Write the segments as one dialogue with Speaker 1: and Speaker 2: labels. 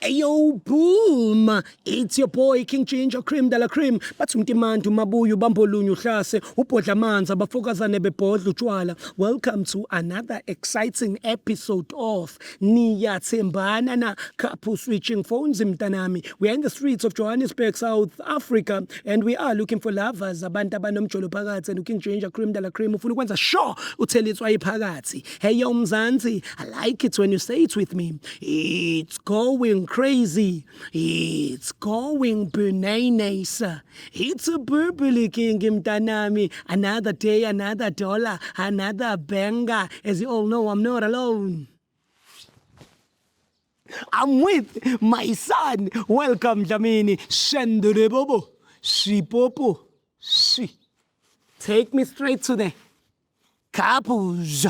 Speaker 1: Ayo boom, it's your boy King Ginger Cream de la Cream. Bathi umtimandi umabuya ubambolunye uhlase ubhodla amanzi abafokazane bebhodla utshwala. Welcome to another exciting episode of Niyathembana na Couple Switching Phones mntanami. We are in the streets of Johannesburg, South Africa, and we are looking for lovers, abantu abanomjolo phakathi, and uKing Ginger Cream de la Cream ufuna ukwenza sure uthela itswayi phakathi. Hey yo Mzansi, I like it when you say it with me. It's going crazy. It's going bananas. It's a bubbly king mntanami. Another day, another dollar, another banger. As you all know, I'm not alone. I'm with my son. Welcome, Dlamini. Shenderebobo. Shipopo. Shi. Take me straight to the couples.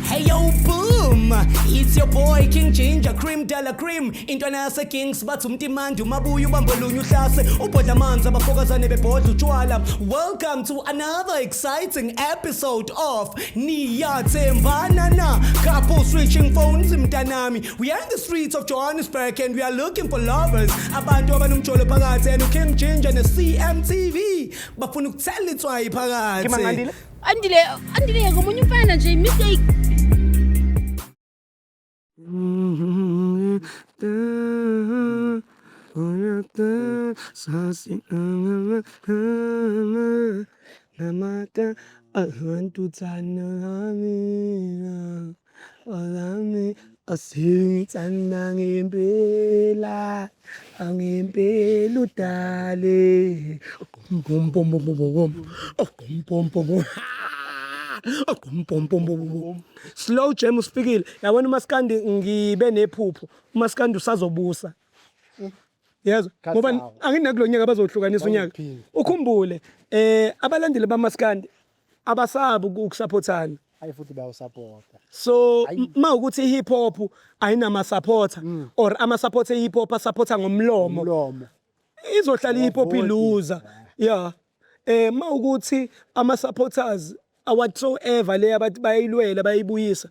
Speaker 1: Hey yo boom, it's your boy King Ginger Cream de la Cream. Intwana yase Kings bathi umtimandi umabuya ubambolunye uhlase ubhodla amanzi abafokazane bebhodla utshwala. Welcome to another exciting episode of Niyathembana na Couple Switching Phones mntanami. We are in the streets of Johannesburg and we are looking for lovers. Abantu abanomjolo phakathi and King Ginger ne CMTV bafuna ukuthela itswayi phakathi.
Speaker 2: Andile, Andile ngomunye umfana nje mistake.
Speaker 1: Olami asingithanda ngempela angempela udale bom bom bom bom bom bom bom bom bom bom bom bom. Slow jam usifikile. Yabona umaskandi, ngibe nephupho, umaskandi usazobusa, yezwa, ngoba anginakulo nyaka bazohlukanisa unyaka. Ukhumbule abalandeli bamaskandi abasabi ukusupportana.
Speaker 3: Hayi, futhi bayawusapota.
Speaker 1: So ma ukuthi i-hip hop ayinama supporter or ama supporter e-hip hop asupporta ngomlomo,
Speaker 3: umlomo,
Speaker 1: izohlala i-hip hop
Speaker 3: Awavoti.
Speaker 1: iluza. Yeah, ma ukuthi ama supporters whatsoever le abathi bayilwela bayibuyisa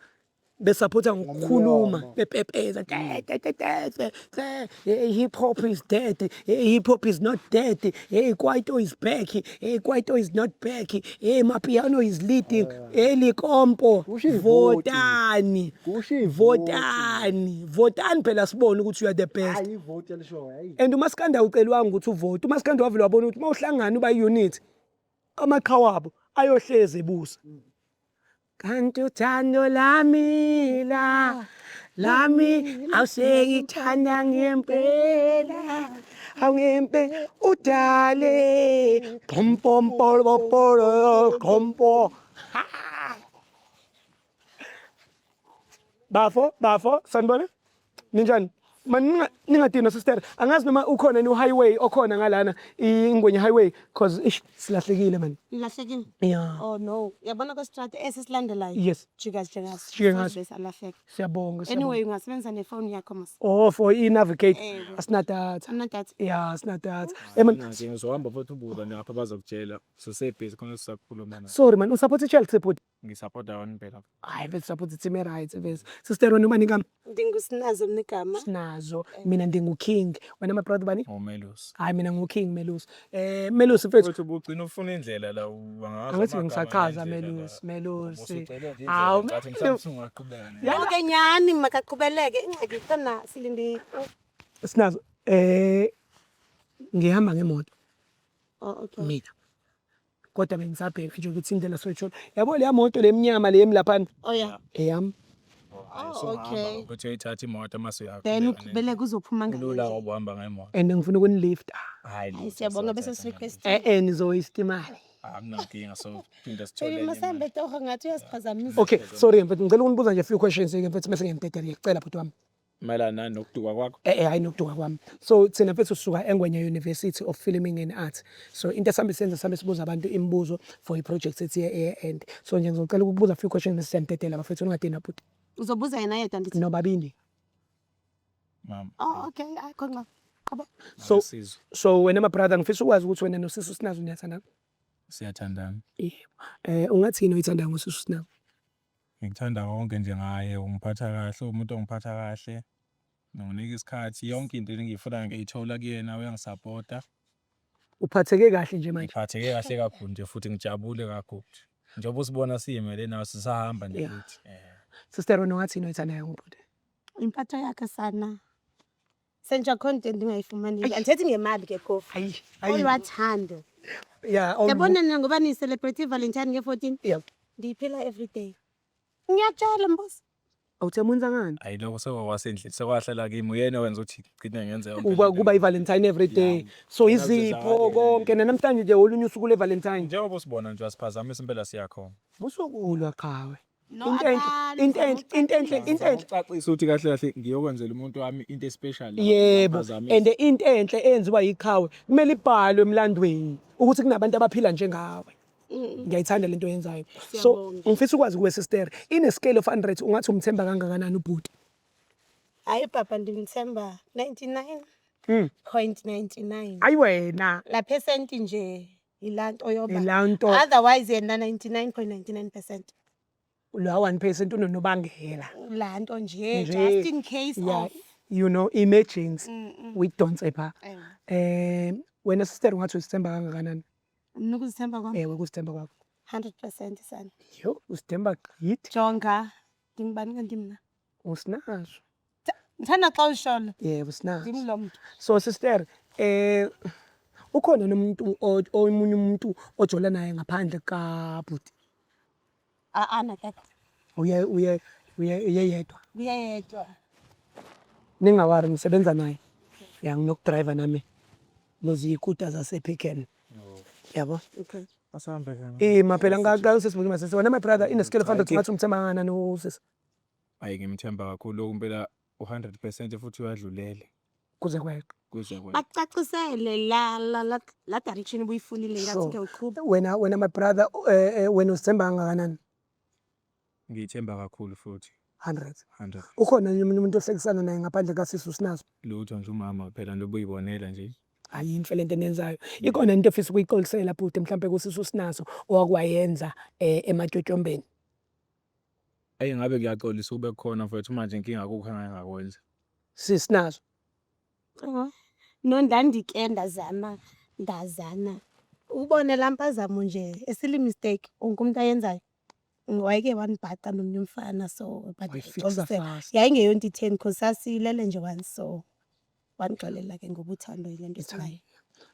Speaker 1: besupporta ngokukhuluma,
Speaker 3: Ngomlomo.
Speaker 1: bepepeza te te te te te te, hey, hip hop is dead, hey, hip hop is not dead, hey, kwaito is back, hey, kwaito is not back, hey, amapiano is leading, hey, Lekompo.
Speaker 3: Kusho ivoti.
Speaker 1: Votani.
Speaker 3: Kusho ivoti.
Speaker 1: Votani, votani phela, sibone ukuthi you are the best.
Speaker 3: Hayi, ivoti elishoyo, hayi.
Speaker 1: And umaskandi awucelwanga ukuthi uvote. Umaskandi wavele wabona ukuthi uma uhlangana uba i-unit, amaqhawe abo ayohlezi ebusa. Kanti uthando lami la lami awusengithanda ngempela awungempe udale pom pom pom pom pom pom. Bafo, bafo, sanibona, ninjani? Man, ningadinwa sister, angazi noma ukhona ni highway okhona ngalana, iNgwenya Highway, cause ish, silahlekile man.
Speaker 2: Ilahlekile.
Speaker 1: Yeah.
Speaker 2: Oh no. Yabona kwestrata esisilandelayo.
Speaker 1: Yes.
Speaker 2: Jika jika.
Speaker 1: Sijike ngaso.
Speaker 2: Bese alahleka.
Speaker 1: Siyabonga, siyabonga.
Speaker 2: Anyway, ungasebenzisa nefoni yakho mos.
Speaker 1: Oh, for i-navigate?
Speaker 2: Ewe.
Speaker 1: Asina-data.
Speaker 2: Amna-data.
Speaker 1: Yeah, asina-data. Man.
Speaker 4: Nje ngizohamba futhi ubuza lapha, bazokutshela. Sosebhizi khona sisakhuluma na.
Speaker 1: Sorry man, usupport i-Chelsea, bhuti?
Speaker 4: Ngisupporta wona impela.
Speaker 1: Hayi, vese support i-team e-right vese. Sister, wena ubani igama?
Speaker 2: Ndingusinazo mnigama.
Speaker 1: Sinazo. Mina ndingu-King. Wena, my brother, bani?
Speaker 4: Umelusi.
Speaker 1: Hayi, mina ngu-King Melusi. Melusi mfethu.
Speaker 4: Futhi ubugcina ufuna indlela la, angazi.
Speaker 1: Angithi ngisachaza, Melusi, Melusi. Hawu.
Speaker 4: Ungaqhubeka.
Speaker 2: Okay, nyani makaqhubeleke. Ingxaki khona silindi.
Speaker 1: Sinazo, ngihamba ngemoto.
Speaker 2: Oh, okay.
Speaker 1: Mina kodwa bengisabheka nje ukuthi indlela soyithola, yabo, leya moto lemnyama le emilaphana.
Speaker 2: Oh yeah.
Speaker 1: Eyami.
Speaker 2: Oh, okay.
Speaker 4: Ukuthi uyithatha imoto mase
Speaker 2: Then uqhubeleke uzophuma ngale.
Speaker 4: Kulula ngoba uhamba ngemoto.
Speaker 1: And ngifuna ukunilifta.
Speaker 4: Hayi.
Speaker 2: Hayi, siyabonga bese sirequest.
Speaker 1: Nizowaste imali.
Speaker 4: Akunankinga, so phinda sithole
Speaker 2: Baby,
Speaker 4: enye
Speaker 2: masambe torho, ngathi uyasiphazamisa.
Speaker 1: Okay, sorry mfethu, ngicela ukunibuza nje few questions ke mfethu, mase ngiyamdedela, ngiyacela bhuti wami.
Speaker 4: Mayelana nani, nokuduka kwakho?
Speaker 1: Hayi, nokuduka kwami. So thina mfethu sisuka eNgwenya University of Filming and Art. So into esihambe senza, sihambe sibuza abantu imibuzo for i-project ethi ye-end. So nje ngizocela ukukubuza few questions bese siyamdedela bafethu, ungadinwa bhuti.
Speaker 2: Uzobuza yena yedwa, ndithi?
Speaker 1: Nobabili.
Speaker 4: Mama.
Speaker 2: Oh, okay, ayikho nxa. Qhubeka.
Speaker 1: So
Speaker 4: Sizwe.
Speaker 1: So wena, my brother, ngifisa ukwazi ukuthi wena nosisi uSinazo niyathandana?
Speaker 4: Siyathandana.
Speaker 1: Yebo. Ungathini oyithandayo ngosisi uSinazo?
Speaker 4: Ngikuthanda konke nje ngaye, ungiphatha kahle, umuntu ongiphatha kahle. Nginika isikhathi yonke into engiyifunayo ngiyithola kuyena uyangisapota.
Speaker 1: Uphatheke kahle nje manje.
Speaker 4: Ngiphatheke kahle kakhulu nje futhi ngijabule kakhulu. Njengoba usibona siyimele nawe sisahamba nje futhi.
Speaker 1: Sister wena ungathini oyithandayo ngobhuti?
Speaker 2: Impatho yakhe sana. Senja khona into endingayifumaniyo. Andithethi ngemali ke phofu.
Speaker 1: Hayi, hayi.
Speaker 2: Olwathando.
Speaker 1: Yeah,
Speaker 2: Yabona nina ngoba niyi-celebrate i-Valentine nge-14.
Speaker 1: Yeah.
Speaker 2: Ndiyiphila every day. Ngiyakutshela mbusi.
Speaker 1: Awuthemwenza ngani?
Speaker 4: Hayi lokho sekwasendlini sekwahlala kimi uyena owenza ukuthi gcine ngenze yonke
Speaker 1: Uba
Speaker 4: lento.
Speaker 1: kuba i-Valentine every day.
Speaker 4: Yeah.
Speaker 1: So
Speaker 4: Ngiyazizwa
Speaker 1: izipho
Speaker 4: kahle.
Speaker 1: konke namhlanje nje olunye usuku le-Valentine.
Speaker 4: Njengoba usibona nje asiphazamisa impela siyakhona.
Speaker 1: Musukulwa qhawe.
Speaker 2: No,
Speaker 1: Into enhle,
Speaker 2: abalwi,
Speaker 1: into enhle, into enhle, into enhle.
Speaker 4: Ucacisa ukuthi kahle kahle ngiyokwenzela umuntu wami into especial.
Speaker 1: Yebo, and into enhle eyenziwa yiqhawe kumele ibhalwe emlandweni ukuthi kunabantu abaphila njengawe. Ngiyayithanda lento oyenzayo. So
Speaker 2: Siyabonga.
Speaker 1: ngifisa ukwazi kuwe sister, in a scale of 100 ungathi umthemba kangakanani ubhuti?
Speaker 2: Hayi baba ndimthemba 99.99.
Speaker 1: Hayi wena.
Speaker 2: La percent nje ilanto yoba.
Speaker 1: Ilanto.
Speaker 2: Otherwise yena 99.99%.
Speaker 1: La 1% unonobangela.
Speaker 2: Lanto nje
Speaker 1: Nje.
Speaker 2: just in case
Speaker 1: Yeah,
Speaker 2: of.
Speaker 1: emergency. Uyidonse pha.
Speaker 2: Ewe.
Speaker 1: Wena sister ungathi uzithemba kangakanani?
Speaker 2: Mna ukuzithemba kwam
Speaker 1: Ewe, ukuzithemba kwakho.
Speaker 2: 100% sana.
Speaker 1: Yho, uzithemba gqithi.
Speaker 2: Jonga ndingubani kanti mna?
Speaker 1: Usinazo.
Speaker 2: Ndithanda xa usholo.
Speaker 1: Yebo, sinazo.
Speaker 2: Ndim lo mntu.
Speaker 1: So sister, ukhona nomuntu omunye umuntu ojola naye ngaphandle kabhuti?
Speaker 2: A-a nakekho.
Speaker 1: Uye uye uye uyeyedwa.
Speaker 2: Uyeyedwa.
Speaker 1: Ningawari ngisebenza naye. Ya nginokudriver nami. Nozikuta zasePicken. Yabo?
Speaker 2: Okay.
Speaker 4: Asambe ke.
Speaker 1: Maphela ngaqala usisibuza masisi. Wena my brother in a scale of 100 ungathi umthemba kangakanani usisi?
Speaker 4: Hayi ngimthemba kakhulu lokhu impela u100% futhi uyadlulela
Speaker 1: Kuze kweqe.
Speaker 4: kuze kwe.
Speaker 2: Bakucacisele la la la la direction ubuyifunile ngathi
Speaker 1: Sure.
Speaker 2: ngiyawuqhuba.
Speaker 1: Wena my brother wena uzithemba kangakanani?
Speaker 4: Ngiyithemba kakhulu futhi
Speaker 1: 100.
Speaker 4: 100.
Speaker 1: Ukhona nje omunye umuntu ohlekisana naye ngaphandle kasisi usinazo?
Speaker 4: Lutho nje umama phela nje ubuyibonela nje.
Speaker 1: Hayi inhle lento eniyenzayo. Ikhona into ofisa ukuyixolisela bhuti mhlambe kusisi usinazo owakwayenza ematyotyombeni.
Speaker 4: Eyi ngabe ngiyaxolisa ube khona mfethu manje inkinga akukho engangakwenza.
Speaker 1: Sisinazo.
Speaker 2: No ndandike ndazama ndazana. Ubone laa mpazamo nje esili mistake wonke umuntu ayenzayo. Wayeke wandibhaqa nomnye umfana so but
Speaker 1: Wayifixa fast.
Speaker 2: Yayingeyonto itheni because sasilele nje once so wandixolela ke ngoba uthando yile nto esinayo.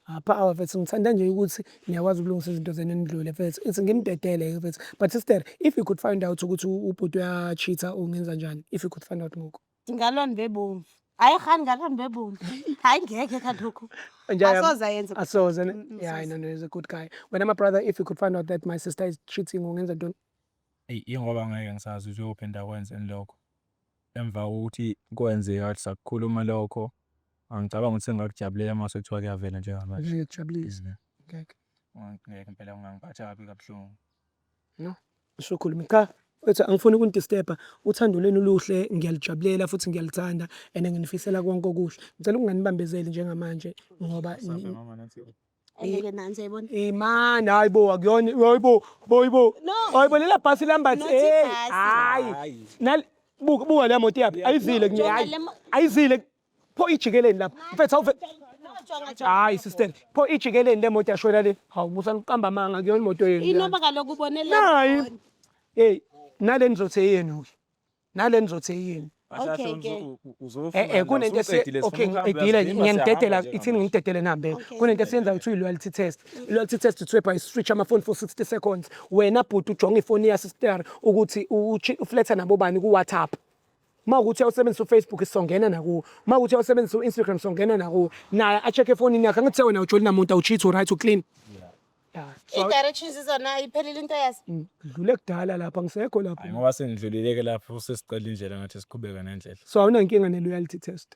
Speaker 1: Apha awa mfethu ngithanda nje ukuthi niyakwazi ukulungisa izinto zenu nidlule mfethu. Ithi nginidedele ke mfethu. But sister, if you could find out ukuthi ubhuti uya-cheat-a ungenza njani? If you could find out ngoku.
Speaker 2: Ndingalwa ndibebomvu. Hayi rha ndingalwa ndibebomvu. Hayi ngekhe kaloku. Asoze ayenze.
Speaker 1: Asoze. Yeah, I know, he's a good guy. Wena my brother, if you could find out that my sister is cheating ungenza ntoni?
Speaker 4: Eyi ingoba ngeke ngisazi ukuthi uyophinda kwenzeni lokho. Emva kokuthi kwenzeka sakukhuluma lokho, angicabangi ukuthi sengingakujabulela uma sekuthiwa kuyavela njengamanje.
Speaker 1: Ngeke kujabulise. Ngeke.
Speaker 4: Ngeke impela kungangiphatha kabi kabuhlungu.
Speaker 1: No, usukhuluma cha. Wethu angifuni ukunidisturba. Uthando lwenu luhle ngiyalijabulela futhi ngiyalithanda and nginifisela konke okuhle. Ngicela ukunganibambezeli njengamanje ngoba
Speaker 2: Angeke nansi uyayibona.
Speaker 1: Imani hayibo akuyona hayibo hayibo.
Speaker 2: No.
Speaker 1: Hayibo lela bhasi lihamba
Speaker 2: Not
Speaker 1: hey
Speaker 2: ibhasi.
Speaker 1: hayi. Nal buka buka le moto yaphi ayizile
Speaker 2: Jonga
Speaker 1: hayi.
Speaker 2: le
Speaker 1: Ayizile pho ijikeleni lapha. Mfethu awuve
Speaker 2: No, jonga jonga.
Speaker 1: hayi sister pho ijikeleni le moto yashona le. Hawu musa niqamba amanga akuyona imoto yenu.
Speaker 2: Inoba kaloku ubone la.
Speaker 1: Nayi. Hey nale nizothi eyenu ke. Nale nizothi eyenu.
Speaker 2: Okay, ke.
Speaker 1: Kunento okay ngidile ngiyanidedela ithini ngidedele nambe. Kunento esiyenza kuthiwa i-loyalty test. I-loyalty test kuthiwa by switch amafoni for 60 seconds. Wena bhuti ujonga ifoni ya sister ukuthi ufletha nabo bani ku WhatsApp. Uma ukuthi uyawusebenzisa uFacebook songena nakuwo. Uma ukuthi uyawusebenzisa uInstagram songena nakuwo. Naye a-check efonini yakhe angithi wena ujoli namuntu awucheat right uclean. Yeah. So
Speaker 2: I-directions izona iphelile into yazo.
Speaker 1: ngidlule kudala lapha ngisekho lapho.
Speaker 4: Hayi ngoba sengidlulile-ke lapho sesicela indlela ngathi siqhubeke nendlela.
Speaker 1: So awunankinga ne-loyalty test.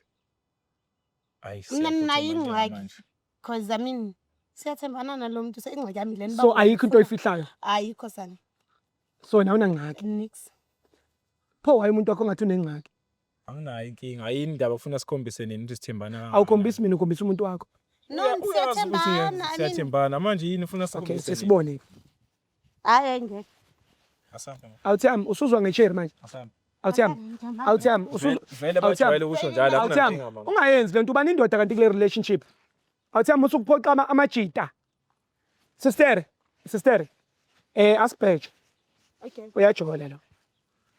Speaker 4: Hayi
Speaker 2: Mna
Speaker 4: siyaphuthuma
Speaker 2: nayo ingxaki.
Speaker 4: njengamanje.
Speaker 2: Cause I mean siyathembana nalo muntu so ingxaki yami lena.
Speaker 1: So ayikho into oyifihlayo.
Speaker 2: Ayikho sana.
Speaker 1: So wena awunangxaki.
Speaker 2: Nix.
Speaker 1: Pho waye umuntu wakho ngathi unengxaki.
Speaker 4: Anginayo inkinga yini indaba ufuna sikhombise nini ukuthi sithembana kangakanani?
Speaker 1: Awukhombisi mina ukhombisa umuntu wakho.
Speaker 2: No,
Speaker 4: Uyazi ukuthi
Speaker 2: siyathembana. I mean,
Speaker 4: siyathembana manje yini ufuna
Speaker 1: Okay,
Speaker 4: sikhombise nini?
Speaker 1: sesibone.
Speaker 2: hayi ngeke.
Speaker 4: Asambe
Speaker 1: Awuthi ami usuzwa ngecherry manje.
Speaker 4: asambe.
Speaker 1: Awuthiyami, awuthiyami,
Speaker 4: Vele bajwayele ukusho njalo.
Speaker 1: Awuthiyami, ungayenzi lento ubani indoda kanti kule relationship. Awuthiyami usukuphoqa amajita. Sister, sister. Eh asibheje.
Speaker 2: Okay.
Speaker 1: Uyajola lo.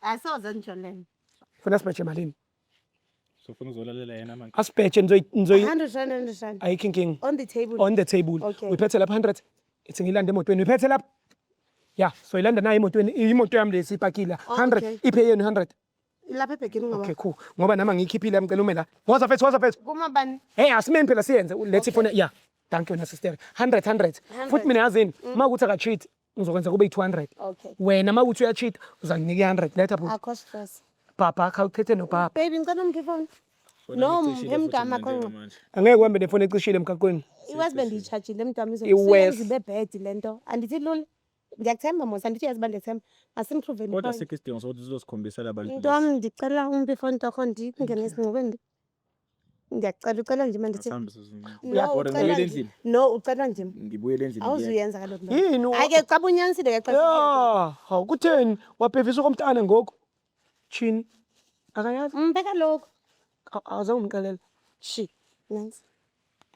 Speaker 2: Asoze ngijolele.
Speaker 1: Funa sibheje malini?
Speaker 4: Sofuna uzolalela yena manje.
Speaker 1: Asibheje nizoyi nizoyi
Speaker 2: 100 rand, 100 rand.
Speaker 1: ayikho inkinga.
Speaker 2: On the table.
Speaker 1: On the table.
Speaker 2: Okay.
Speaker 1: Uyiphethe lapha 100. Ithi ngilande emotweni. Uyiphethe lapha? Ya, so ilanda nayo emotweni. Imoto yami lesi ipakile.
Speaker 2: Oh,
Speaker 1: 100.
Speaker 2: okay.
Speaker 1: Iphe yenu 100.
Speaker 2: Lapha ebhegini ngoba.
Speaker 1: Okay, cool. Ngoba nami ngiyikhiphile ngicela ume la. Woza mfethu, woza mfethu.
Speaker 2: Kuma bani?
Speaker 1: Hey, asimeni phela siyenze. Let's ifone. Yeah. Thank you na sister. 100 100. Futhi mina yazini, uma ukuthi aka cheat ngizokwenza kube i200.
Speaker 2: Okay.
Speaker 1: Wena uma ukuthi uya cheat uzanginika i100. Letha bhuti.
Speaker 2: Akho stress.
Speaker 1: Baba khawuthethe nobaba.
Speaker 2: Baby ngicela ungiphe ifoni. No, mgama khona.
Speaker 1: Angeke uhambe nefoni ecishile emgaqweni.
Speaker 2: Iwazi bendiyitshajile mntwami
Speaker 1: Iwes.
Speaker 2: izobe bad le nto. Andithi lula. Ndiyakuthemba mos, andithi uyazi uba ndiyakuthemba. Masimprove
Speaker 4: Kodwa sikho isidingo sokuthi uzosikhombisa labantu.
Speaker 2: Mntwam ndicela ungiphe ifoni torho ndingene esingcwabeni. Ndiyakucela ucela nje mandithi.
Speaker 4: Asihambe sisi.
Speaker 2: No,
Speaker 4: Kodwa
Speaker 2: ucela
Speaker 4: ngibuyele
Speaker 2: nje.
Speaker 4: endlini.
Speaker 2: No, ucela nje.
Speaker 4: Ngibuyele endlini.
Speaker 2: Awuzuyenza kaloku loo nto.
Speaker 1: Yini?
Speaker 2: Hayi ke xa bunyanisile ke xa
Speaker 1: Ya, hawu kutheni? Wabhevisa komntana ngoku. Chini. Akayazi.
Speaker 2: Mphe kaloku.
Speaker 1: Awuzange umxelele.
Speaker 2: Shi. Nansi.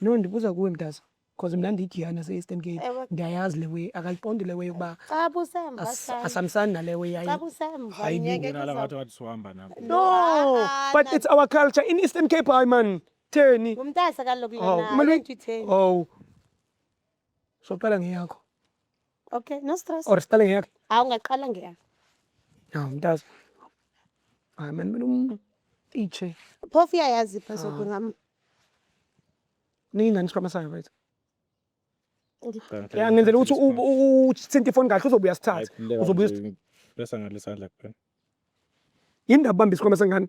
Speaker 1: No, ndibuza kuwe mntasa. Because mna ndiyigiyana se-Eastern Cape.
Speaker 2: Ewe.
Speaker 1: Ndiyayazi le way, akayiqondi le way yokuba
Speaker 2: Xa busemva sana.
Speaker 1: asihambisani nale way
Speaker 2: Xa
Speaker 1: yayi.
Speaker 2: busemva.
Speaker 1: Hayi bo.
Speaker 2: ngeke
Speaker 4: Nala
Speaker 2: kuza-
Speaker 4: ngathi wathi siwahamba nabo.
Speaker 1: No,
Speaker 2: Ah,
Speaker 1: but
Speaker 2: na-
Speaker 1: it's our culture in Eastern Cape, hayi man. Theni?
Speaker 2: Ngumntasa kaloku
Speaker 1: Oh,
Speaker 2: lena.
Speaker 1: kumele
Speaker 2: ayonto itheni.
Speaker 1: Oh. Soqala ngeyakho.
Speaker 2: Okay, no stress.
Speaker 1: Or siqale ngeyakho.
Speaker 2: Hawu ungaqala ngeyakho.
Speaker 1: No, mntasa. Hayi man, mina umtiche.
Speaker 2: Phofu uyayazi iphasiword ngam.
Speaker 1: Nika ingane isikhwama sayo mfethu. Ya ngenzela ukuthi uthinte ifoni kahle uzobuya sithathe. Uzobuya
Speaker 4: Bese ngalesandla kuphela.
Speaker 1: Yini ndaba ubamba isikhwama sengane?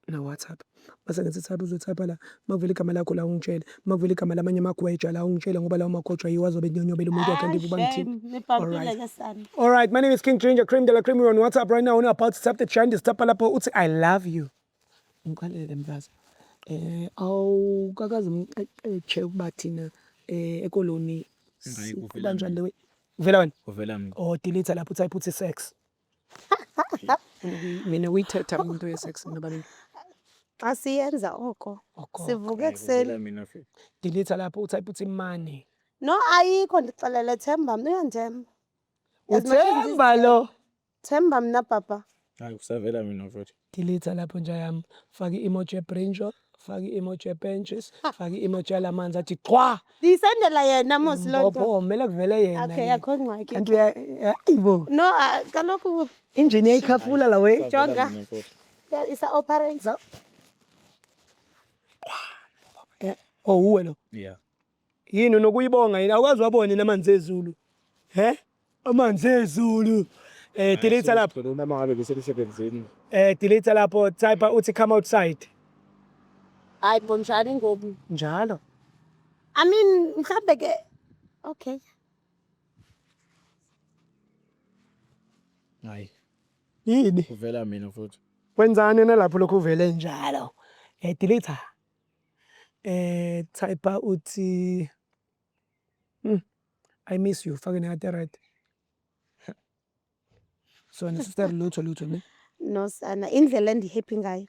Speaker 1: Na WhatsApp. Mase ngithi type uzotype la. Makuvela igama lakho la ungitshele. Makuvela igama lamanye amagweja la ungitshele ngoba lawo magwejwa yiwo azobe enyonyobela umuntu wakhe andive uba ngithini.
Speaker 2: Nibhampile
Speaker 1: Alright.
Speaker 2: ke sana.
Speaker 1: All right, my name is King Ginger Cream de la Cream. We're on WhatsApp right now. We're about to tap the trend. Is tap lapho uthi I love you. Ngiqalele mfazi. Eh awukakaze umqeqeshe ukuba thina eh ekoloni
Speaker 4: Hayi, kuvela
Speaker 1: kanjani le way? Uvela wena?
Speaker 4: Uvela mina.
Speaker 1: Oh delete lapho type uthi sex. Mina uyithetha umuntu we sex ngoba mina
Speaker 2: Xa siyenza oko.
Speaker 1: Oko.
Speaker 2: Sivuke
Speaker 4: Hayi,
Speaker 2: ekuseni.
Speaker 4: kuvela mina futhi.
Speaker 1: Delete lapho utype uthi money.
Speaker 2: No, ayikho ndixelele themba mna uyandithemba. As much as
Speaker 1: Uthemba lo.
Speaker 2: Themba mna papa.
Speaker 4: Hayi kusavela mina futhi.
Speaker 1: Delete lapho nje yami. Faka i-emoji ye-brinjal, faka i-emoji ye-benches, faka i-emoji yalamanzi athi qwa.
Speaker 2: Ndiyisendela yena mos loo nto.
Speaker 1: Mbopho kumele kuvele yena.
Speaker 2: Okay,
Speaker 1: ke.
Speaker 2: akho ngxaki.
Speaker 1: Kanti uya ayibo.
Speaker 2: No, ah, kaloku
Speaker 1: Injini yayikhafula la we.
Speaker 4: Kusavela
Speaker 2: Jonga.
Speaker 4: mina futhi.
Speaker 2: isa-operate.
Speaker 1: Oh uwe lo.
Speaker 4: Yeah.
Speaker 1: Yini unokuyibonga yini? Awukwazi wabona yini amanzi ezulu. He? Amanzi ezulu. Eh delete lapho.
Speaker 4: Noma ngabe beselisebenzini.
Speaker 1: Eh delete lapho type uthi come outside.
Speaker 2: Hayi bo njani ngoku?
Speaker 1: Njalo.
Speaker 2: I mean, mhlambe ke okay.
Speaker 4: Hayi
Speaker 1: Yini?
Speaker 4: kuvela mina futhi.
Speaker 1: Wenzani nalapho lokhu uvele njalo? Eh delete. Eh type uthi I miss you fake ne red. So na sister lutho lutho ne.
Speaker 2: No sana, indlela endihappy ngayo.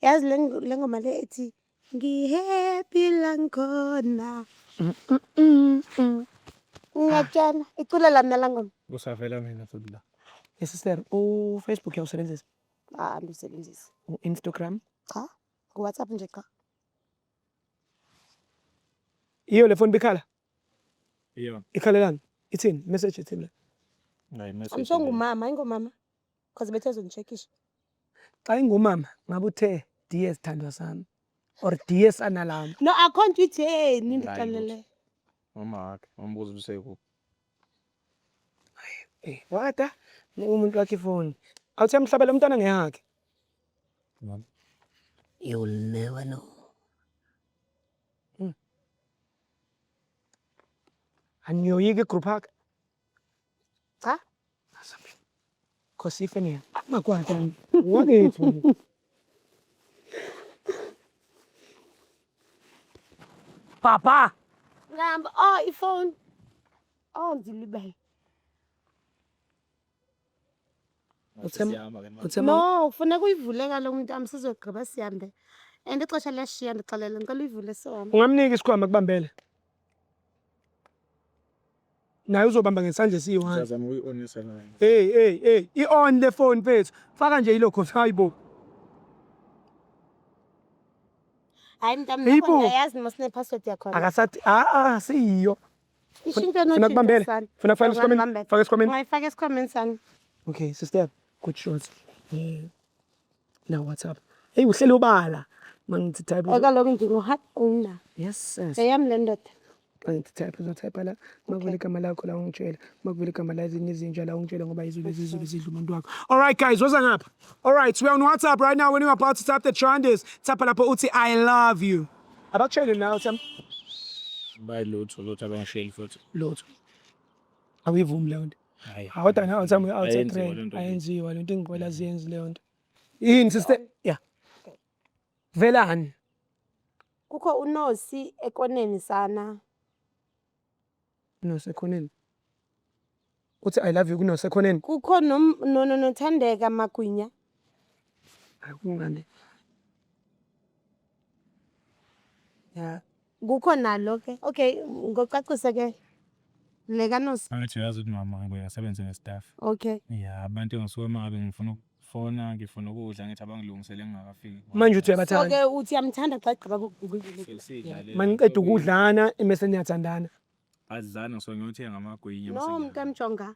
Speaker 2: Yazi le le ngoma le ethi ngihappy la ngikhona. Ngiyakutshela, iculela mna laa ngoma.
Speaker 4: Kusavela mina futhi la.
Speaker 1: Hey sister, u Facebook uyawusebenzisa?
Speaker 2: Ah, andisebenzisi.
Speaker 1: U Instagram?
Speaker 2: Cha, nguWhatsApp nje qha.
Speaker 1: Iyo le phone bikhala?
Speaker 4: Iyo.
Speaker 1: Ikhalelani? Ithini? Message ithini le?
Speaker 4: Hayi message.
Speaker 2: I'm sure ngumama, ayingomama. Because bethe ezonditshekisha.
Speaker 1: Xa ingumama ngabe uthe dear sithandwa sami or dear sana lami.
Speaker 2: No, akho nto itheni
Speaker 4: Hayi,
Speaker 2: ndixelele.
Speaker 4: Mama wakhe umbuzo usekuphi.
Speaker 1: Eh, wada nika umuntu wakhe ifoni. Awuthi amhlabela umntwana ngeyakhe.
Speaker 4: Mama.
Speaker 1: You'll never know. Aniyoyika igroup hug?
Speaker 2: Cha.
Speaker 1: Khosi ife niya. Makwata. Wakethu. Papa.
Speaker 2: Ngihamba, oh ifoni. Oh ndilibele.
Speaker 4: Siyahamba ke manje.
Speaker 1: Uthe ma
Speaker 2: No, funeka uyivule kaloku mntam sizogqiba sihambe. And ixesha liyashiya ndixelele ndicela uyivule sihambe.
Speaker 1: Ungamnika isikhwama kubambele. Naye uzobamba ngesandla esiyi-one.
Speaker 4: Ngizazama ukuyi-onisa nayo.
Speaker 1: Hey hey hey, i-on le phone mfethu. Faka nje ilokho hayibo.
Speaker 2: Hayi mntam
Speaker 1: Hayibo.
Speaker 2: nokho ndiyayazi mos ne-password yakhona.
Speaker 1: Akasathi a a siyiyo.
Speaker 2: Isho into
Speaker 1: Funa
Speaker 2: enotshintsho
Speaker 1: kubambele.
Speaker 2: sana.
Speaker 1: Funa kufaka esikhwameni.
Speaker 2: Ungandibambela.
Speaker 1: Faka esikhwameni.
Speaker 2: Ungayifaka esikhwameni sami.
Speaker 1: Okay, sister, good shot. Yeah. Now what's up? Hey, uhleli ubala. Mangithi type.
Speaker 2: Kaloku ndingu-heart owner.
Speaker 1: Yes, yes.
Speaker 2: Eyam le ndoda.
Speaker 1: Angithi type uzotype la. Makuvela igama lakho la ungitshela. Makuvela igama la ezinye izinja la ungitshela ngoba izulu izulu zidla umuntu wakho. All right guys, woza ngapha. All right, we are on WhatsApp right now when you are about to type the trend Type lapho uthi I love you. Abakutshele nawe Sam.
Speaker 4: Bayilutho lutho abangisheli futhi.
Speaker 1: Lutho. Awuyivumi leyo nto.
Speaker 4: Hayi.
Speaker 1: Kodwa nawe Sam
Speaker 4: Ayenziwa le nto le.
Speaker 1: ayenziwa le nto ingqwele aziyenzi leyo nto. Yini sister? Yeah. Velani.
Speaker 2: Kukho uNosi ekoneni sana.
Speaker 1: Nosekhoneni. Uthi I love you kunosekhoneni.
Speaker 2: Kukho noThandeka Magwinya.
Speaker 1: Hayi kungane. Yeah.
Speaker 2: Kukho nalo ke. Okay, ngocacisa ke. Le kaNosi.
Speaker 4: Angithi uyazi ukuthi mama ngibuye ngisebenze nge-staff.
Speaker 2: Okay.
Speaker 4: Ya, abantu ngisuke uma ngabe ngifuna ukufona, ngifuna ukudla ngithi abangilungisele ngingakafiki.
Speaker 1: Manje uthi
Speaker 2: So
Speaker 1: uyabathanda.
Speaker 2: ke uthi uyamthanda xa egqiba
Speaker 4: Sidlale.
Speaker 1: Maniqeda ukudlana emese niyathandana.
Speaker 4: Adlana ngisuke ngiyothenga amagwinya.
Speaker 2: No, mntamjonga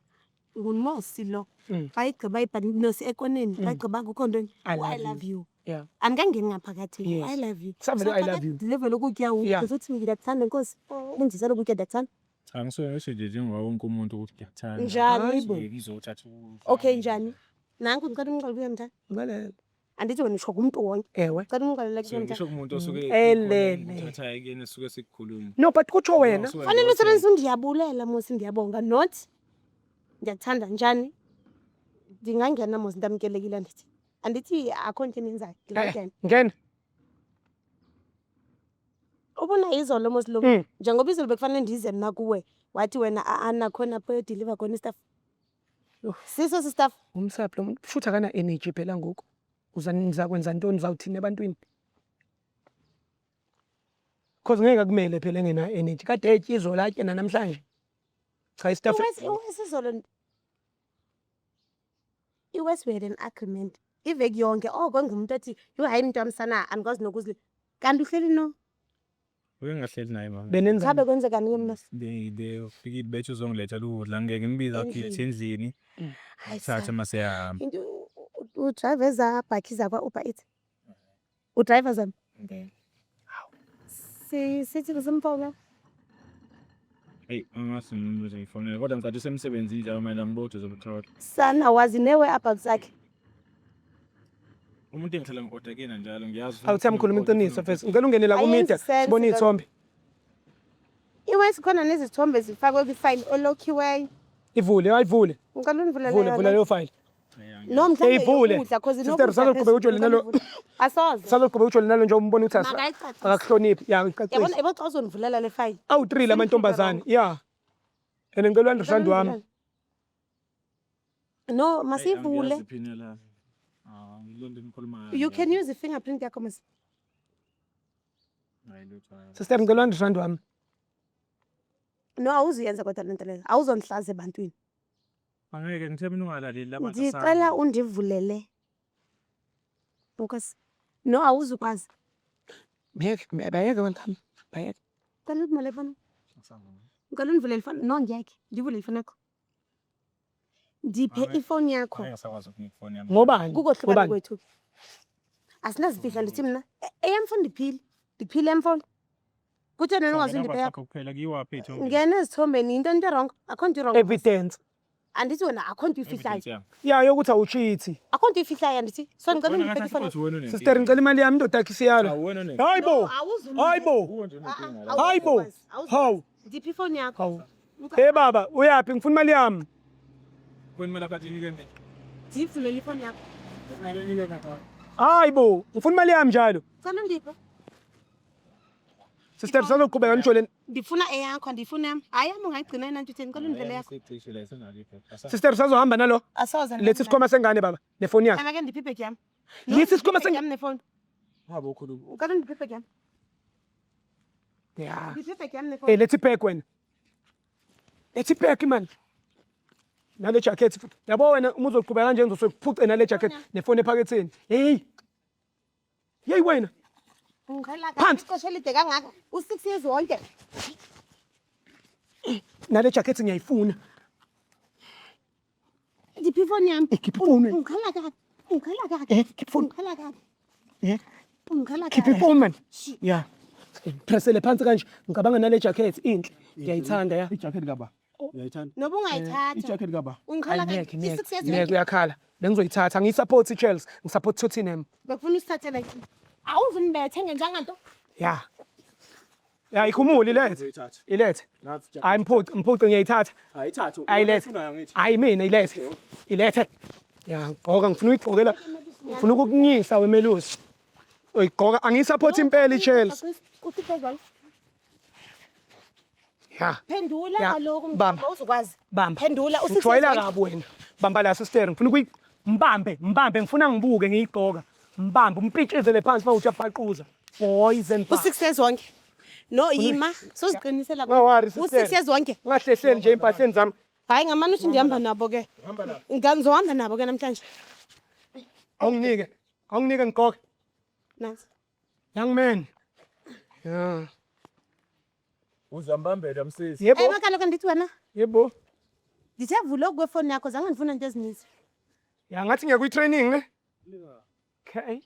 Speaker 2: nguNosi lo.
Speaker 1: Mm.
Speaker 2: Xa egqiba ibhani Nosi ekoneni, xa egqiba kukho ntoni?
Speaker 1: I
Speaker 2: U-I
Speaker 1: love
Speaker 2: love you.
Speaker 1: Yeah.
Speaker 2: Andikangeni ngaphakathi.
Speaker 1: Yes.
Speaker 2: I love you.
Speaker 1: Savele I love you.
Speaker 2: Dilivele ukutya
Speaker 1: Yeah.
Speaker 2: uthi ndiyakuthanda nkosi. Undizele ukutya ndiyakuthanda.
Speaker 4: Cha ngisuke ngisho nje njengoba wonke umuntu ukuthi ngiyakuthanda.
Speaker 2: Njani?
Speaker 1: Hayibo.
Speaker 4: Ngizothatha ukudla.
Speaker 2: Okay, njani? Nanku ndicela umxelele uba uyamthanda.
Speaker 1: Ngale.
Speaker 2: Andithi wena usho kumntu wonke.
Speaker 1: Ewe.
Speaker 2: Ndicela umxelele
Speaker 4: So
Speaker 2: kuba uyamthanda.
Speaker 4: ngisho kumuntu osuke
Speaker 1: Elele.
Speaker 4: uthatha ekuyena suke sikukhuluma.
Speaker 1: No but kutsho wena.
Speaker 2: Fanele usebenzise undiyabulela mos ndiyabonga not ndiyakuthanda njani? Ndingangena mos ndamkelekile andithi. Andithi akho nto endiyenzayo ndingangena.
Speaker 1: Ngena.
Speaker 2: Ubona izolo mos lo
Speaker 1: Mm.
Speaker 2: njengoba izolo bekufanele ndize mna kuwe wathi wena a-a nakhona apho uyodiliva khona istaff.
Speaker 1: Yoh.
Speaker 2: Siso sistaff.
Speaker 1: Umsaphi lo muntu futhi akana energy phela ngoku. Uza nizakwenza ntoni uzawuthini ebantwini? Cause ngeke akumele phela engena energy. Kade etya izolo atye namhlanje. Cha istaff
Speaker 2: Iwesi izolo iwesi we had an agreement iveki yonke oko ngumntu ethi yho hayi mntu wam sana andikwazi nokuzila kanti uhleli no
Speaker 4: Uke ngahleli naye mama.
Speaker 1: benenza
Speaker 2: khabe kwenzekani ke mna
Speaker 4: They fikile bethi uzongilethela ukudla ngeke ngibiza
Speaker 2: Endlini.
Speaker 4: akhithi endlini.
Speaker 2: Hayi
Speaker 4: Thatha
Speaker 2: sana.
Speaker 4: mase yahamba.
Speaker 2: Into udrayiva ezaa bhakhi zakwa-Uber Eats? Udrayiva zona? Sithi kusimfowunela?
Speaker 4: Eyi angase ngimuze ngifonele kodwa ngicathi usemsebenzini nje kumele ngibude uzomthola.
Speaker 2: Sana wazi nee-whereabouts zakhe.
Speaker 4: Umuntu engihlala ngi-order kuyena njalo ngiyazi.
Speaker 1: Awuthi mkhuluma iqiniso mfethu. Ngicela ungene la
Speaker 2: Ayenzi
Speaker 1: ku-media
Speaker 2: sense
Speaker 1: sibone
Speaker 2: loo-
Speaker 1: iy'thombe.
Speaker 2: Iwesi khona nezithombe zifakwe kwifayili olokhiweyo.
Speaker 1: Ivule, ayivule.
Speaker 2: Ngicela undivulele
Speaker 1: Vule, vula
Speaker 2: yona.
Speaker 1: leyo file.
Speaker 2: No, mhlawumbe
Speaker 1: Ivule.
Speaker 2: yokudla cause
Speaker 1: Sister,
Speaker 2: inokudla
Speaker 1: usazoqhubeka
Speaker 2: phezulu,
Speaker 1: ujole
Speaker 2: ngicela
Speaker 1: nalo-
Speaker 2: uvule. Asoze.
Speaker 1: Sazoqhubeka ujole nalo nje umbone ukuthi
Speaker 2: Makayicacise.
Speaker 1: akakuhloniphi. Ya, ngicacise.
Speaker 2: Yabona yabo xa uzondivulela le fayili.
Speaker 1: Awu-3 la mantombazane. Ya. And ngicela u-understand wami.
Speaker 2: No, masivule.
Speaker 4: Ah, ngilonto enikhuluma ngayo.
Speaker 2: You can use i-fingerprint yakho mas.
Speaker 4: Hayi lutho. hayi.
Speaker 1: Sister ngicela u-understand wami.
Speaker 2: No, awuzuyenza kodwa le nto leyo. Awuzondihlaza ebantwini.
Speaker 4: Angeke ngithe mina ungalaleli labantu.
Speaker 2: Ndicela undivulele. Because no awuzukwazi.
Speaker 1: Bayeke, bayeke wena. Bayeke.
Speaker 2: Cela undivulele ifoni. Ngicela undivulele ifoni. No, ngeke. Ndivulele ifoni yakho. Ndiphe
Speaker 4: Ame-
Speaker 2: ifoni yakho.
Speaker 4: Angeke ngisakwazi ukunika ifoni yami.
Speaker 1: Ngobani?
Speaker 2: Kukohlukana
Speaker 1: Ngobani?
Speaker 2: kwethu. Asinazifihla ndithi mna. Eyam ifoni ndiphile. Ndiphile emfoni. Kutheni wena ungazundiphe yakho?
Speaker 4: kuphela kuyiwaphi iy'thombe?
Speaker 2: Ngena ezithombeni yinto into erongo. Akho nto irongo.
Speaker 1: Evidence.
Speaker 2: Andithi wena akho nto uyifihlayo.
Speaker 4: Evidence yami.
Speaker 1: Ya yokuthi awucheat.
Speaker 2: Akho nto uyifihlayo andithi. So ndicela
Speaker 4: Wena
Speaker 2: undiphe
Speaker 4: ngathi
Speaker 2: ifoni.
Speaker 4: futhi wena unenkinga.
Speaker 1: Sister ngicela imali yami indoda yakhe isiyalo.
Speaker 4: Cha, wena unenkinga.
Speaker 1: Hayibo. Hayibo.
Speaker 4: Uwe nje unenkinga la.
Speaker 1: Hayibo. Hawu.
Speaker 2: Ndiphe ifoni yakho.
Speaker 1: Hawu. Hey baba, uyaphi? Ngifuna imali yami.
Speaker 4: Wena kumele aphathe inike mina.
Speaker 2: Ndivulele ifoni yakho.
Speaker 1: Hayibo, ngifuna imali yami njalo.
Speaker 2: Cela undiphe.
Speaker 1: Sister, sazoqhubeka nijole.
Speaker 2: Ndifuna eyakho, andiyifuni yam. Hayi, yam ungayigcina yena nje utheni, ngicela undivele yakho.
Speaker 1: Sister, sazohamba nalo.
Speaker 2: Asoze.
Speaker 1: Letha isikhwama sengane baba nefoni yakhe.
Speaker 2: Ake ndiphe ibhegi yam.
Speaker 1: Letha isikhwama
Speaker 2: Ibhegi yam nefoni.
Speaker 4: Ungabe ukhuluma.
Speaker 2: Ucela undiphe ibhegi yam.
Speaker 1: Ya.
Speaker 2: Ndiphe ibhegi yam
Speaker 1: Hey,
Speaker 2: nefoni.
Speaker 1: letha ibhegi wena. Letha ibhegi man. Nale jacket futhi. Yabo wena uma uzoqhubeka kanje ngizosephuce nale jacket nefoni ephaketheni. Hey. Hey wena.
Speaker 2: Ungikhala
Speaker 1: Phansi.
Speaker 2: ixesha elide kangaka. U-6 years wonke.
Speaker 1: Nale jacket ngiyayifuna.
Speaker 2: Ndiphe ifoni yam.
Speaker 1: Eh, khipha ifoni wena.
Speaker 2: Ungikhala kabi. Ungikhala kabi.
Speaker 1: Eh, khipha ifoni.
Speaker 2: Ungikhala kabi.
Speaker 1: Eh.
Speaker 2: Ungikhala
Speaker 1: Khipha
Speaker 2: kabi.
Speaker 1: ifoni man. Ya. Pressele phansi kanje. Ngicabanga nale jacket inhle. Ngiyayithanda ya.
Speaker 3: Ijacket kaba. Uyayithanda?
Speaker 2: Noba ungayithatha.
Speaker 3: Ijacket kaba.
Speaker 2: Ungikhala kabi.
Speaker 1: Ngeke
Speaker 2: I-6 years
Speaker 1: ngeke
Speaker 2: wonke.
Speaker 1: uyakhala. Bengizoyithatha ngiyisupport iChelsea, ngisupport Tottenham.
Speaker 2: Bekufuna usithathele. Awuzundibethe ngenjanganto.
Speaker 1: Ya. Ya ikhumule ilethe.
Speaker 3: Uzoyithatha.
Speaker 1: Ilethe.
Speaker 3: Nathi jacket.
Speaker 1: Hayi mphuce, mphuce ngiyayithatha.
Speaker 3: Ayithathe.
Speaker 1: Ayilethe. Hayi mina ilethe. Ilethe. Ya ngigqoka ngifuna uyigqokela. Ngifuna ukukunyisa wemelusi. Uyigqoka angiyisupport impela iChelsea.
Speaker 2: Uthi phezulu.
Speaker 1: Ya.
Speaker 2: Phendula
Speaker 1: Ya,
Speaker 2: kaloku
Speaker 1: bamba.
Speaker 2: mhlawumbe uzokwazi.
Speaker 1: Bamba.
Speaker 2: Phendula u-6 years
Speaker 1: Ngijwayela
Speaker 2: wonke.
Speaker 1: kabi wena. Bamba la sister ngifuna ukuyi mbambe, mbambe ngifuna ngibuke ngiyigqoka. Mbambe umpitshizele phansi mawuthi uyapaquza. Boys and
Speaker 2: U-6 years wonke. No yima, soziqinisela.
Speaker 1: Ungawari, sister.
Speaker 2: U-6 years wonke.
Speaker 1: Ungahlehleli nje empahleni zami.
Speaker 2: Hayi ngamane uthi ndihamba nabo ke. Ngizohamba nabo ke namhlanje.
Speaker 1: Awunginike. Awunginike ngigqoke.
Speaker 2: Nansi.
Speaker 1: Young man. Yeah.
Speaker 4: Uzambambela msisi.
Speaker 1: Yebo.
Speaker 2: Ewe kaloku andithi wena.
Speaker 1: Yebo.
Speaker 2: Ndithe vula oku kwefoni yakho zange ndifuna into ezininzi.
Speaker 1: Ya ngathi ngiya kwi-training ne. Okay.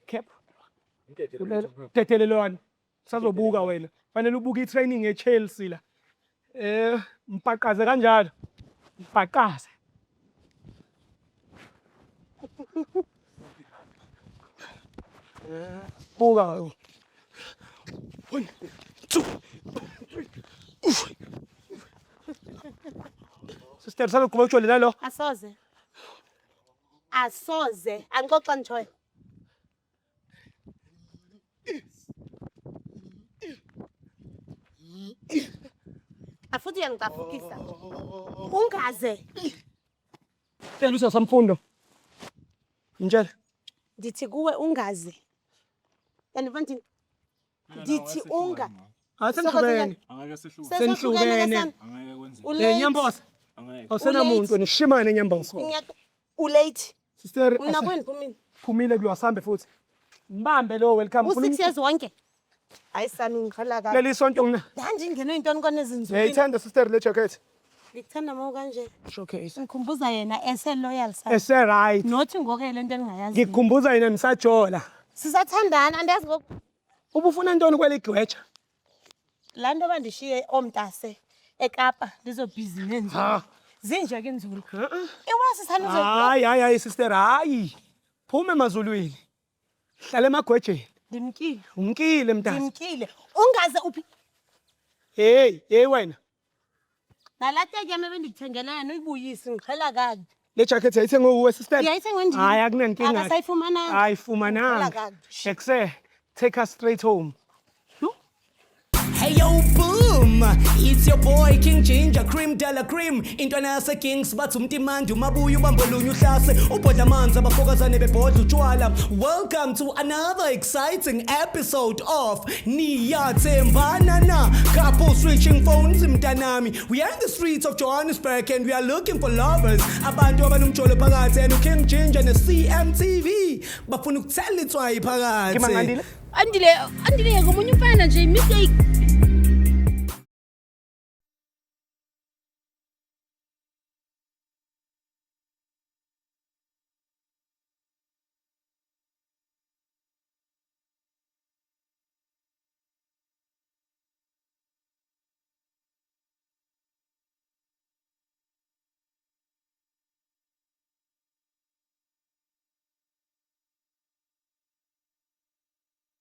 Speaker 1: Cap. Dedelelwane. Sazobuka wena. Fanele ubuke i-training ye-Chelsea la. Eh, mpaqaze kanjalo. Mpaqaze. Buka. 1 2 3. Sister, sazoqhubeka ujole nalo.
Speaker 2: Asoze. Asoze. Angixoxa nditshoyo. Afuthi uyangicafukisa. Ungaze.
Speaker 1: Tshela usasamfundo. Ngitshela.
Speaker 2: Ndithi kuwe ungaze. Andiva ndithini? Ndithi unga.
Speaker 1: Hayi senihlukene.
Speaker 4: Angeke sehluke.
Speaker 2: Sesohlukene ke sana.
Speaker 4: Angeke kwenzeke.
Speaker 1: Eh
Speaker 2: Ulate.
Speaker 1: Nyambosa.
Speaker 4: Angeke.
Speaker 1: Awusenamuntu wena ushimane Nyambosa.
Speaker 2: Ulate.
Speaker 1: Sister,
Speaker 2: Mna kweni phumile.
Speaker 1: phumile kulo asambe futhi. Mbambe lo welcome.
Speaker 2: U-6 years wonke. Hayi sami ngikhala kabi.
Speaker 1: Leli sonto ngina.
Speaker 2: Manje ingenwe intoni kwanezinzulu.
Speaker 1: Ngiyayithanda sister le jacket.
Speaker 2: Ngikuthanda uma kanje.
Speaker 1: Showcase.
Speaker 2: Ngikhumbuza yena ese loyal sa.
Speaker 1: Ese right.
Speaker 2: Nothi ngoke le nto engingayazi.
Speaker 1: Ngikukhumbuza yena nisajola.
Speaker 2: Sisathandana andazi ngoku
Speaker 1: Ubufuna ntoni kweli gweja?
Speaker 2: laa nto bandishiye oomntase eKapa ndizobhizi nenzulu.
Speaker 1: Ha.
Speaker 2: Zinje ke inzulu. Iwasi sana uzo
Speaker 1: Hayi hayi hayi sister hayi. Phuma emazulwini. Hlala emagwejeni.
Speaker 2: Ndimkile.
Speaker 1: Umkile mntase.
Speaker 2: Ndimkile. Ungaze uphi
Speaker 1: Hey, hey wena.
Speaker 2: nalaa teki yam ebendikuthengela yona uyibuyise ngiqhela kakubi.
Speaker 1: Le jacket yayithengwe uwe sister.
Speaker 2: Yayithengwe ndim.
Speaker 1: Hayi akunankinga.
Speaker 2: Akasayifumananga.
Speaker 1: Ayifumananga.
Speaker 2: Ngiqhela kakubi.
Speaker 1: Ekse, take us straight home.
Speaker 5: Hey yo, boom! It's your boy King Ginger Cream Della Cream. Intwana yase Kings bathi umtimandi umabuya ubambolunye uhlase ubhodla amanzi abafokazane bebhodla utshwala. Welcome to another exciting episode of Niyathembana Na. Couple switching phones mntanami. We are in the streets of Johannesburg and we are looking for lovers. Abantu abanomjolo phakathi and uKing Ginger ne CMTV bafuna ukuthela itswayi phakathi.
Speaker 1: Kimangandile?
Speaker 6: Andile, Andile ngomunye umfana nje mistake.